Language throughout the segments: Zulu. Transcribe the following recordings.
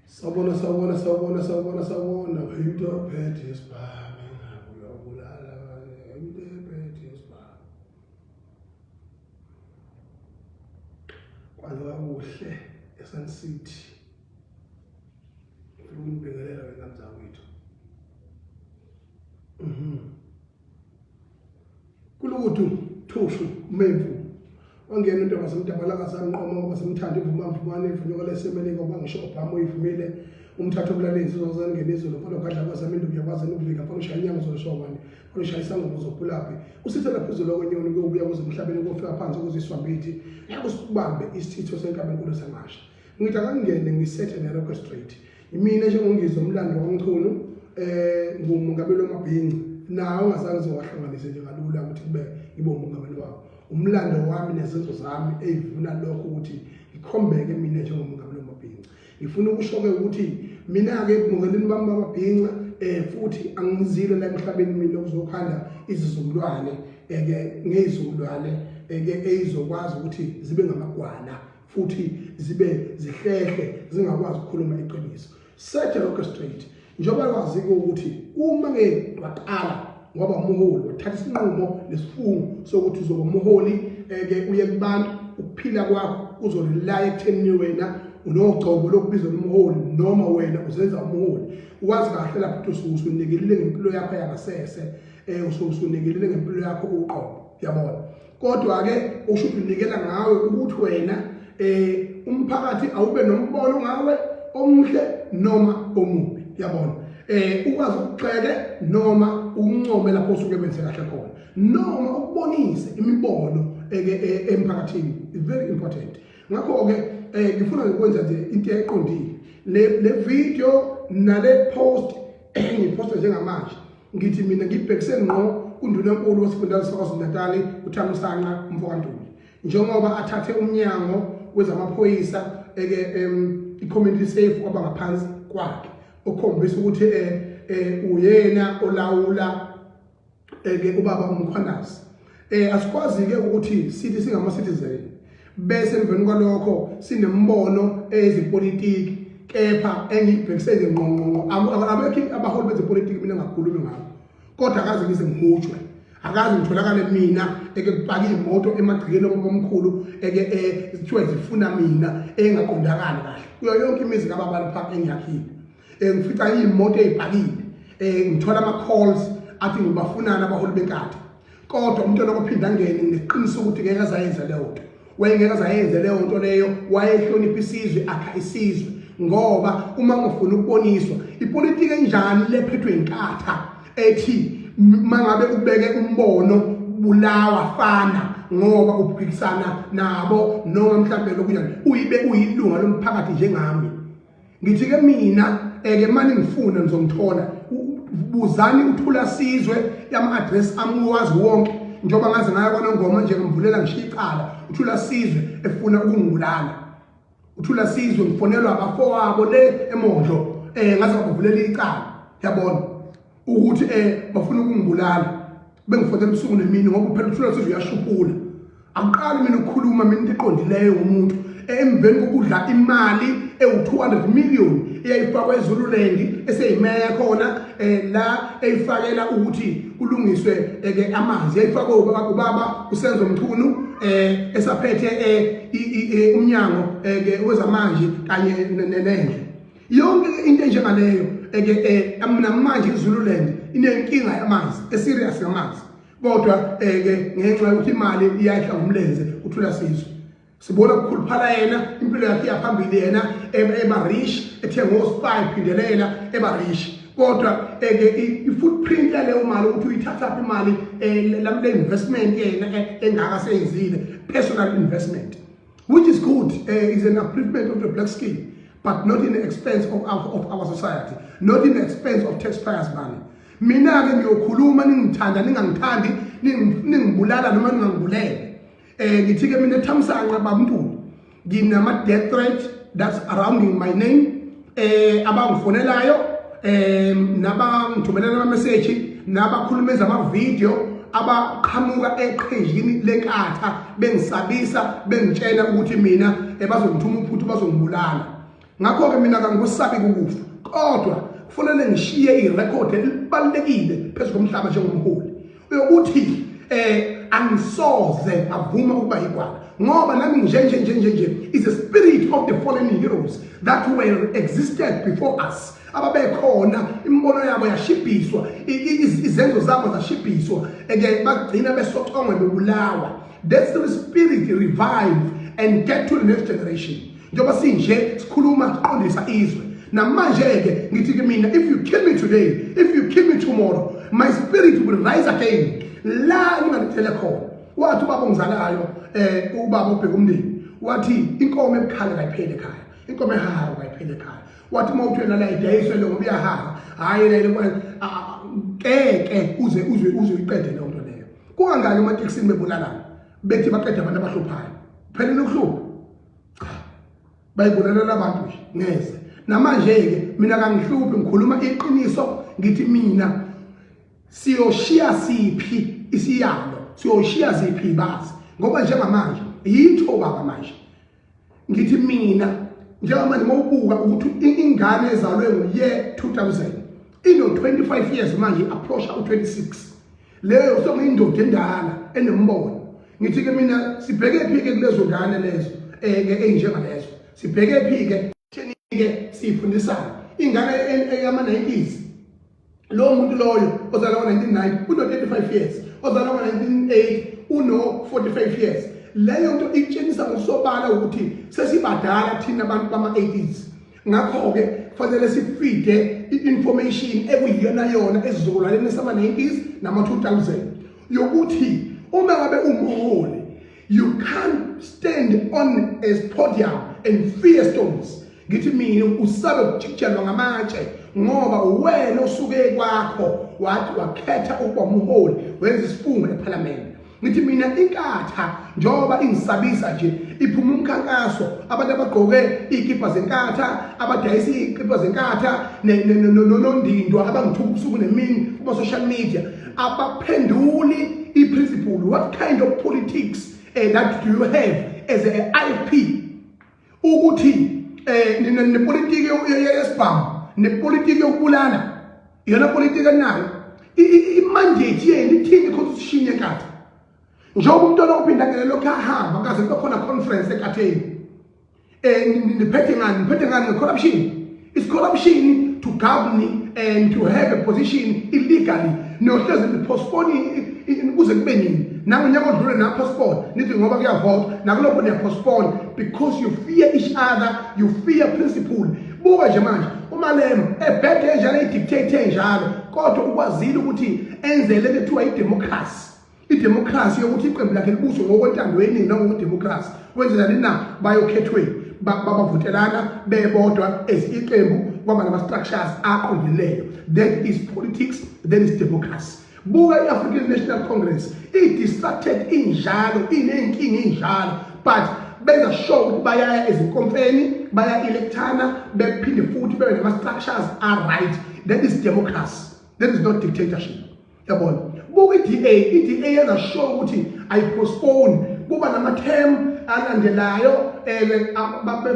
Sawubona, sawubona, sawubona, sawubona, sawubona. Into ephethe isibhamu engabe uyabulala, into ephethe isibhamu. Kwaze kwakuhle eSun City. Ngifuna ukunibingelela wena mzakwethu. Kulukudu thushu memvu wangena into basemdabalakazi anqoma ngoba simthanda ivuma mvumane ivunyuka lesemele ngoba ngisho Obama uyivumile umthatho obulala insizwa zangena izulu mfana ogadla kwazama induku yakwazini ukuvika mfana ushaya inyanga zolishobane mfana ushaya isangomo zobhulaphi usithela phezulu okwenyoni kuyobuya kuze emhlabeni kofika phansi kuziswambithi akusibambe isithitho senkaba enkulu sengasha ngithi akangene ngisethe ne-record straight. Mina njengongizwe umlando waMchunu ngumongameli wamabhinca nawo ongazange ngiwahlanganise nje kalula ukuthi kube ngibe umongameli wawo. Umlando wami nezenzo zami eyivuna lokho ukuthi ngikhombeke mina njengomongameli wamabhinca. Ngifuna ukusho-ke ukuthi mina-ke ebumongamelini bami bamabhinca futhi angizile la emhlabeni mina ukuzokhanda izizukulwane eke ngezizukulwane eke eyizokwazi ukuthi zibe ngamagwala futhi zibe zihlehle zingakwazi ukukhuluma iqiniso. Set lokho straight. Njengoba wazi ukuthi uma ke waqala ngoba umuholi wathatha isinqumo nesifungo sokuthi uzoba umuholi ke uye kubantu, ukuphila kwakho kuzolilaya ekutheni wena unogcobo lokubizwa umholi noma wena uzenza umuholi. Wazi kahle lapho ukuthi usuke usunikelile ngempilo yakho yangasese, usuke usunikelile ngempilo yakho uqobo, uyabona. Kodwa-ke usho ukuthi unikela ngawe ukuthi wena umphakathi awube nombono ngawe omuhle noma omubi, yabona. Ukwazi ukugxeke noma uncome lapho usuke wenze kahle khona, noma ukubonise imibono eke emphakathini, very important. Ngakho-ke ngifuna ngikwenza nje into eqondile. Le video nale post engiyiphosta njengamanje, ngithi mina ngibhekise ngqo kundunankulu wesifundazwe saKwaZulu-Natal uThamsanqa MfokaNtuli, njengoba athathe umnyango wezamaphoyisa eke i-community safe kwaba ngaphansi kwakhe, okhombisa ukuthi uyena olawula eke ubaba uMkhwanazi. Asikwazi ke ukuthi sithi singama citizen bese emveni kwalokho sinembono ezepolitiki, kepha engiyibhekise nje ngqongqongqo abekho abaholi bezepolitiki mina ngakhulumi ngabo, kodwa akaze ngize ngihutshwe, akaze ngitholakale mina eke kupaka imoto emagcekeni obabamkhulu eke kuthiwe zifuna mina engaqondakali kahle kuyo yonke imizi kababa lapha engiyakhile. Ngifica iy'moto ey'pakile, ngithola ama-calls athi ngibafunani abaholi benkatha, kodwa umuntu olokho angene ngineqiniso ukuthi ngeke azayenze leyo nto, wayengeke azayenze leyo nto leyo. Wayehlonipha isizwe, akha isizwe, ngoba uma ungafuni ukuboniswa ipolitiki enjani lephethwe inkatha ethi mangabe ubeke umbono bulawa fana ngoba uphikisana nabo noma mhlawumbe lokunjani, uyibe uyilunga lomphakathi njengami. Ngithi ke mina eke mani ngifuna ngizongithola, buzani uThula Sizwe, ama-address ami wazi wonke, njengoba ngaze ngaya kwaNongoma nje ngimvulela ngishiya icala uThula Sizwe efuna ukungibulala. UThula Sizwe ngifonelwa abafowabo le eMondlo, ngaze ngabavulela icala, yabona ukuthi bafuna ukungibulala, bengifonela ubusuku nemini, ngoba phela uThula Sizwe uyashuphula. Akuqali mina ukukhuluma mina into eqondileyo ngomuntu emveni kokudla imali ewu-200 million eyayifakwa eZululand eseyimeya khona la eyifakela ukuthi kulungiswe ke amanzi, yayifakwe ubaba uSenzo Mchunu esaphethe umnyango ke wezamanje kanye nendle. Yonke into enjengaleyo ke namanje iZululand inenkinga yamanzi eserious ngamanzi, kodwa ke ngenxa yokuthi imali iyayihla ngomlenze uThula Sizwe, sibona ukukhuluphala yena, impilo yakhe iyaphambili, yena eba rich, ethenga o-spy phindelela eba rich, kodwa ke i-footprint yaleyo mali ukuthi uyithathaphi imali le investment yena engaka seyenzile, personal investment, which is good, is an upliftment of the black skin, but not in the expense of our society, not in the expense of taxpayers' money. Mina-ke ngiyokhuluma, ningithanda ningangithandi, ningibulala noma ningangibulele. Ngithi-ke mina Thamsanqa Bamntuli, nginama death threat that's surrounding my name, abangifonelayo, nabangithumelela ama message, nabakhuluma ezama video, abaqhamuka eqhenjini lenkatha bengisabisa, bengitshela ukuthi mina bazongithuma uphuthu, bazongibulala. Ngakho-ke mina kangikusabi ukufa, kodwa kufanele ngishiye irekhodi elibalulekile phezu komhlaba njengomholi uyokuthi angisoze ngavuma ukuba yigwala, ngoba nami nje nje nje nje nje is a spirit of the fallen heroes that were existed before us, ababekhona, imibono yabo yashibhiswa, izenzo zabo zashibhiswa, eke bagcina besocongwe, bebulawa. That's the spirit revive and get to the next generation. Njengoba sinje sikhuluma, siqondisa izwe namanje-ke, ngithi ke mina, if you kill me today, if you kill me tomorrow, my spirit will rise again la ningangithele khona. Wathi ubaba ongizalayo, ubaba obheka umndeni, wathi inkomo ebukhali kayipheli ekhaya, inkomo ehahayo kayipheli ekhaya. Wathi uma uthi wena la idayiswe lo ngoba uyahaha, hhayi, keke uze uyiqede leyo nto leyo. Kungangaki ematekisini bebulalana, bethi baqede abantu abahluphayo, phelele ukuhlupha? Cha, bayibulalela abantu nje ngeze. Namanje-ke mina kangihluphi, ngikhuluma iqiniso. Ngithi mina siyoshiya siphi isiyalo, siyoshiya ziphi ibazi? Ngoba njengamanje yitho baba, manje ngithi mina njengamanje mawubuka ukuthi ingane ezalwe ngo-year 2000 ino-25 years, manje i-approacha u-26, leyo sokuyindoda endala enembono. Ngithi-ke mina sibheke phi-ke kulezo ngane lezo ke ey'njengalezo? Sibheke phi-ke theni-ke? Siyifundisana ingane eyama-90s, lowo muntu loyo ozalwa ngo-1990 uno-35 years, ozalwa ngo-1980 uno-45 years. Leyo nto ikutshengisa ngokusobala ukuthi sesibadala thina abantu bama-80s. Ngakho-ke kufanele sifide i-information ekuyiyona yona esizukulwaneni sama-90s nama-2000 yokuthi uma ngabe umholi, you can't stand on a podium and fear stones. Ngithi mina usabe ukujikijelwa ngamatshe ngoba uwena osuke kwakho wathi wakhetha ukuba umholi, wenza isifungo ephalamende. Ngithi mina inkatha njengoba ingisabisa nje, iphuma umkhankaso, abantu abagqoke iy'kibha zenkatha, abadayisa iy'kibha zenkatha, nonondindwa abangithuka ubusuku nemini kuma-social media, abaphenduli i-principle. What kind of politics that do you have as a IFP, ukuthi nepolitiki yesibhamu, nepolitiki yokubulala, iyona politiki enayo? I-mandate yenu ithini, i-constitution yenkatha? Njengoba umntwana ophinda ngene lokhu ahamba kaze kube khona conference enkatheni, niphethe ngani? Niphethe ngani? Nge-corruption. It's corruption to govern and to have a position illegally. Niyohlezi nipostpone kuze kube nini? Nangonyaka odlule na-postpone, nithi ngoba kuyavota. Nakulokho niyapostpone because you fear each other, you fear principle. Buka nje manje uMalema ebhede enjalo, i-dictate enjalo, kodwa ukwazile ukuthi enzele bethiwa idemocracy, idemocracy yokuthi iqembu lakhe libuswe ngokwentando yeningi nangokwedemocracy. Wenzelani na? Bayokhethweni, babavutelana bebodwa as iqembu, kwaba nama-structures aqondileyo. That is politics, that is democracy. Buka i-African National Congress, i-distracted injalo, iney'nkinga injalo, but benza sure ukuthi bayaya ezinkomfeni, baya-electana, bephinde futhi bebe nama-structures a-right. That is democracy, that is not dictatorship, yabona. Buka i-DA, i-DA yenza sure ukuthi ayipostpone, kuba nama-term alandelayo,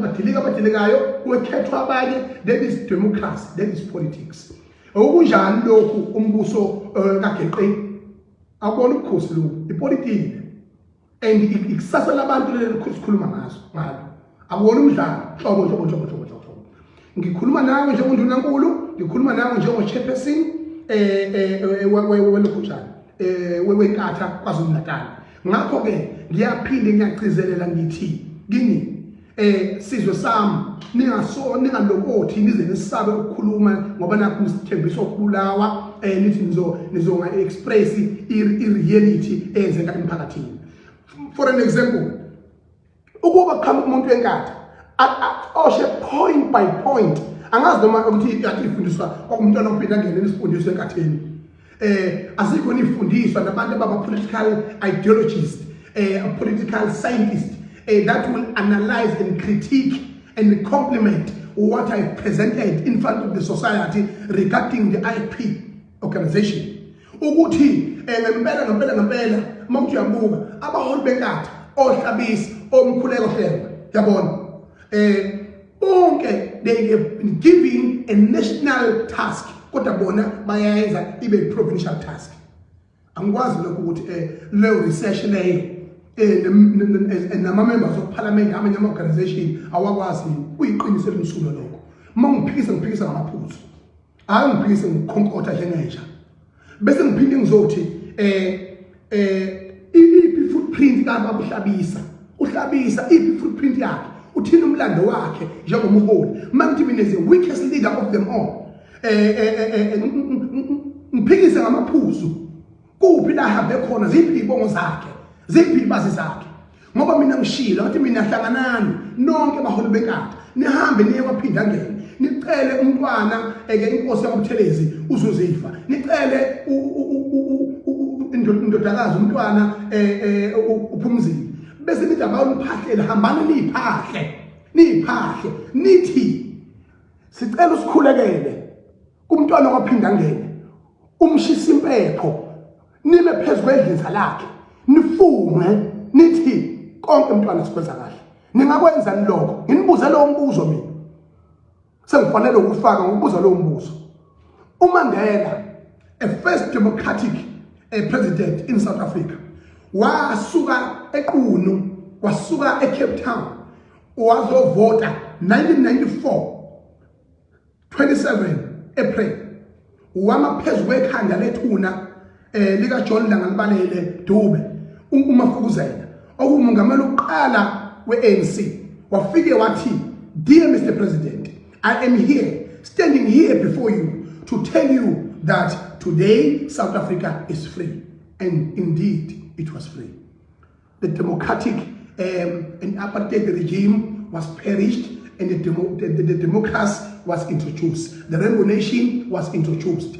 badilika abadilikayo, kwekhethwa abanye. That is democracy, that is politics. Okunjani lokhu umbuso kageqe? Akubona ubukhosi lokhu, ipolitiki and ikusasa labantu leli sikhuluma ngazo ngalo, akuwona umdlalo hlobo hlobo hlobo hlobo hlobo. Ngikhuluma nawe njengondunankulu, ngikhuluma nawe njengo-chairperson welokhujana wenkatha KwaZulu Natal. Ngakho-ke ngiyaphinde ngiyagcizelela, ngithi kini, sizwe sami, ningaso ningalokothi nize nisabe ukukhuluma ngoba nakho nisithembisa ukubulawa, nithi nizonga express i-reality eyenzeka emphakathini. For an example, ukuba qhamuka umuntu wenkatha acoshe point by point, angazi noma ukuthi yathi ifundiswa kwakumntwana ophinda angene isifundiswa enkatheni, asikho nifundiswa nabantu ababa political ideologists, political scientist that will analyze and critique and complement what I presented in front of the society regarding the IFP organization, ukuthi ngempela ngempela ngempela uma kuthi uyabuka abaholi benkatha, oHlabisa, omkhuleko Hlengwa, yabona, bonke. Bonke they have been given a national task, kodwa bona bayayenza ibe provincial task. Angikwazi lokho ukuthi leyo research leyo nama members of parliament, amanye ama organization awakwazi. Kuyiqiniso elimsulwa lokho. Uma ngiphikisa, ngiphikisa ngamaphuzu, hayi ngiphikise ngikhonkotha njengenja. Bese ngiphinde ngizothi iphi footprint kababa uHlabisa? UHlabisa, iphi footprint yakhe? Uthini umlando wakhe njengomholi? Mangithi mina is the weakest leader of them all, ngiphikise ngamaphuzu. Kuphi la hambe khona? Ziphi izibongo zakhe? Ziphi ibazi zakhe? Ngoba mina ngishilo ngathi mina hlanganani nonke baholi beNkatha, nihambe niye kwaPhindangene, nicele umntwana eke inkosi yakwaButhelezi uZuzifa, nicele indodakazi umntwana uPhumzile, bese nithi abayoniphahlele. Hambani niyiphahle, niyiphahle, nithi sicela usikhulekele kumntwana kwaPhindangene, umshisa impepho, nime phezu kwedliza lakhe, nifunge nithi konke mntwana sikwenza kahle. Ningakwenza lokho? Nginibuze lowo mbuzo mina, sengifanele ukufaka ngokubuza lowo mbuzo. UMandela, a first democratic a president in South Africa, wasuka eQunu, wasuka eCape Town, wazovota 1994 27 April, wama phezu kwekhanda lethuna lika John Langalibalele Dube, uMafukuzela, okuwumongameli oqala we-ANC. Wafike wathi, "Dear Mr President, I am here, standing here before you to tell you that today South Africa is free." And indeed it was free. The democratic and apartheid regime was perished and the democracy was introduced. The Rainbow Nation was introduced.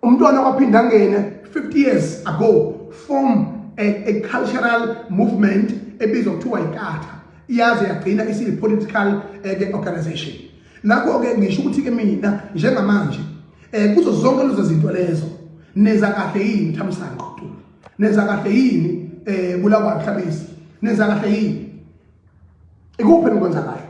Umntwana kwaPhindangene 50 years ago form a cultural movement ebizwa kuthiwa iNkatha, iyaze yagcina isiyi-political organization. Nakho-ke ngisho ukuthi-ke mina njengamanje kuzo zonke lezo zinto lezo, nenza kahle yini, Thamsanqa Ntuli? Nenza kahle yini, Bulawayo Hlabisa? Nenza kahle yini? Ikuphi enikwenza kahle?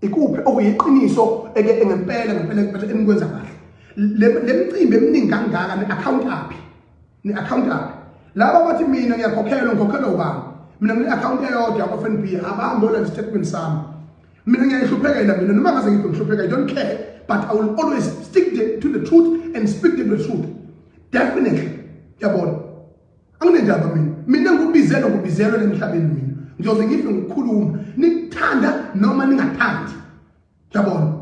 Ikuphi okuyiqiniso eke ngempela ngempela ngempela enikwenza kahle? Le micimbi eminingi kangaka, ne-account aphi? Ne-account aphi? Laba bathi mina ngiyakhokhelwa, ngikhokhelwa ubani? Mina ngine-account eyodwa yakwa-FNB, abahambe olanda statement sami. Mina ngiyayihluphekela mina, noma ngaze ngibe ngihlupheka, I don't care, but I will always stick to the truth and speak the truth, definitely. Yabona, anginendaba mina. Mina ngikubizelwe, ngikubizelwe emhlabeni. Mina ngiyoze ngife ngokukhuluma, nikuthanda noma ningathandi. Yabona,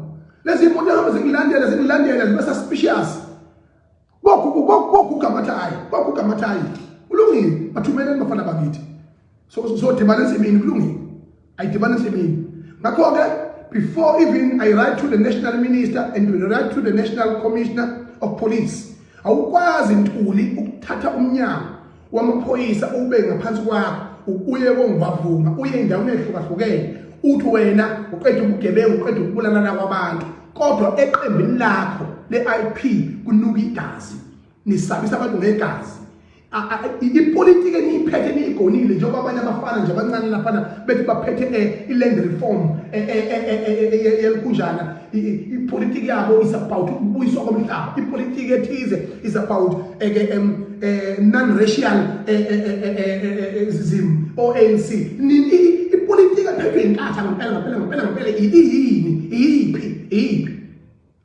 lezi imoto hamba zingilandela, zingilandela, zibe suspicious. Koguga amathayi, koguga amathayi, kulungile, bathumeleni bafana bakithi. So sodibana ensimini, kulungile, ayidibana ensimini. Ngakho-ke before even I write to the national minister and we write to the national commissioner of police, awukwazi Ntuli ukuthatha umnyango wamaphoyisa ube ngaphansi kwakho, uye koNgwavuma, uye endaweni ehlukahlukene, uthi wena uqeda ubugebengu, uqeda ukubulalana kwabantu, kodwa eqembini lakho le-IP kunuka igazi, nisabisa abantu ngegazi. Ipolitiki eniyiphethe niyigonile, njengoba abanye abafana nje abancane laphana bethi baphethe i-land reform yelikhunjana. Ipolitiki yabo is about ukubuyiswa komhlaba, ipolitiki ethize is about ke non-racial ism, o-ANC. Ipolitiki ephethwe iNkatha ngempela ngempela ngempela ngempela iyini? Iyiphi? Iyiphi?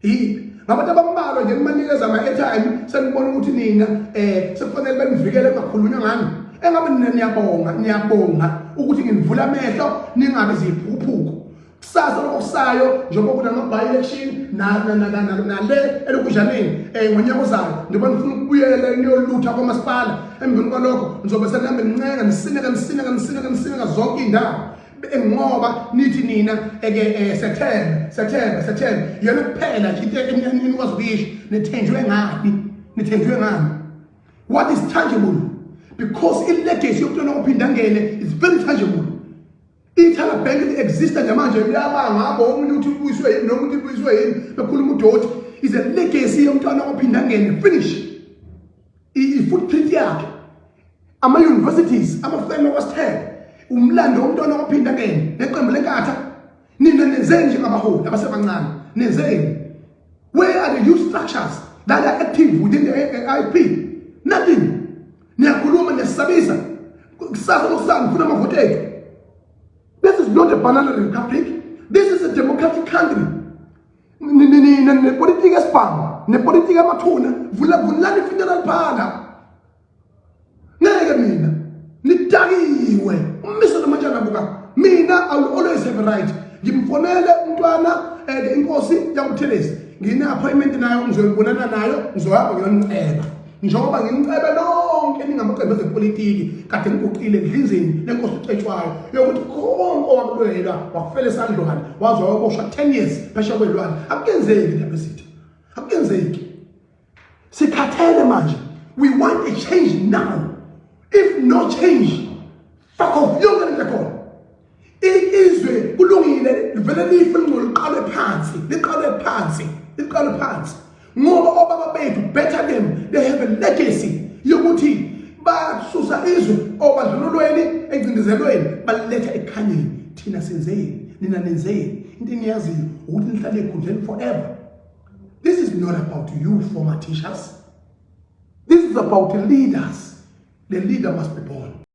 Iyiphi? Ngabantu abambalwa nje nibanikeza ama-airtime, senibona ukuthi nina sekufanele benivikele, kungakhulunywa ngani. Engabe nina niyabonga, niyabonga ukuthi nginivula amehlo, ningabe ziyiphukuphuku. Kusasa lokho kusayo, njengoba kunama-by-election nale elokujaneni ngonyaka ozayo, njengoba nifuna ukubuyela niyolutha kwamasipala, emveni kwalokho nizobe senihambe nincenga, nisineka, nisineka, nisineka, nisineka zonke iy'ndawo, ngoba nithi nina eke sethembe, sethembe, sethembe yena kuphela nje into enikwazi ukuyisho. Nithenjwe ngani? Nithenjwe ngani? What is tangible? Because i-legacy yokutona koPhindangene is very tangible. Ithala Bank exista nje manje, liyabanga ngabo omunye uthi ubuyiswe yini noma uthi ubuyiswe yini, bekhuluma udoti. Is a legacy yomntwana oPhindangene, finish. I-footprint yakhe, ama-universities, amafeme kwaSithebe, umlando womntwana oPhindangene neqembu leNkatha. Nina nenzeni njengabaholi abasebancane? Nenzeni? Where are the youth structures that are active within the IFP? Nothing. Niyakhuluma, niyasabisa. Kusasa kokusasa ngifuna amavoti ethu. This is not a banana republic. This is a democratic country. Nepolitiki esibhamu, nepolitiki yamathuna, vula vulani funeral parlor. Ngeke mina nidakiwe umiso nomatshana buka mina. I will always have a right. Ngimfonele umntwana inkosi yakuButhelezi, ngine appointment nayo, ngizoyibonana nayo, ngizohamba ngiyoniceba njengoba nginicebe nonke ningamaqembu ezepolitiki kade niguqile ndlinzini lenkosi uCetshwayo yokuthi konke owakulwela wakufela esandlwane waze wayoboshwa 10 years phesheya kwelwandle. Akuyenzeki, indaba ezitha, akuyenzeki. Sikhathele manje. We want a change now. If no change, fuck off yonke lento ekhona. Izwe kulungile livele life lingcolo, liqalwe phansi, liqalwe phansi, liqalwe phansi, ngoba obaba bethu, better them, they have a legacy yokuthi basusa izwe obandlululweni, encindezelweni, baliletha ekukhanyeni. Thina senzeni? Nina nenzeni? Into eniyaziyo ukuthi nihlale ekhundleni forever. This is not about you former teachers. This is about leaders. The leader must be born.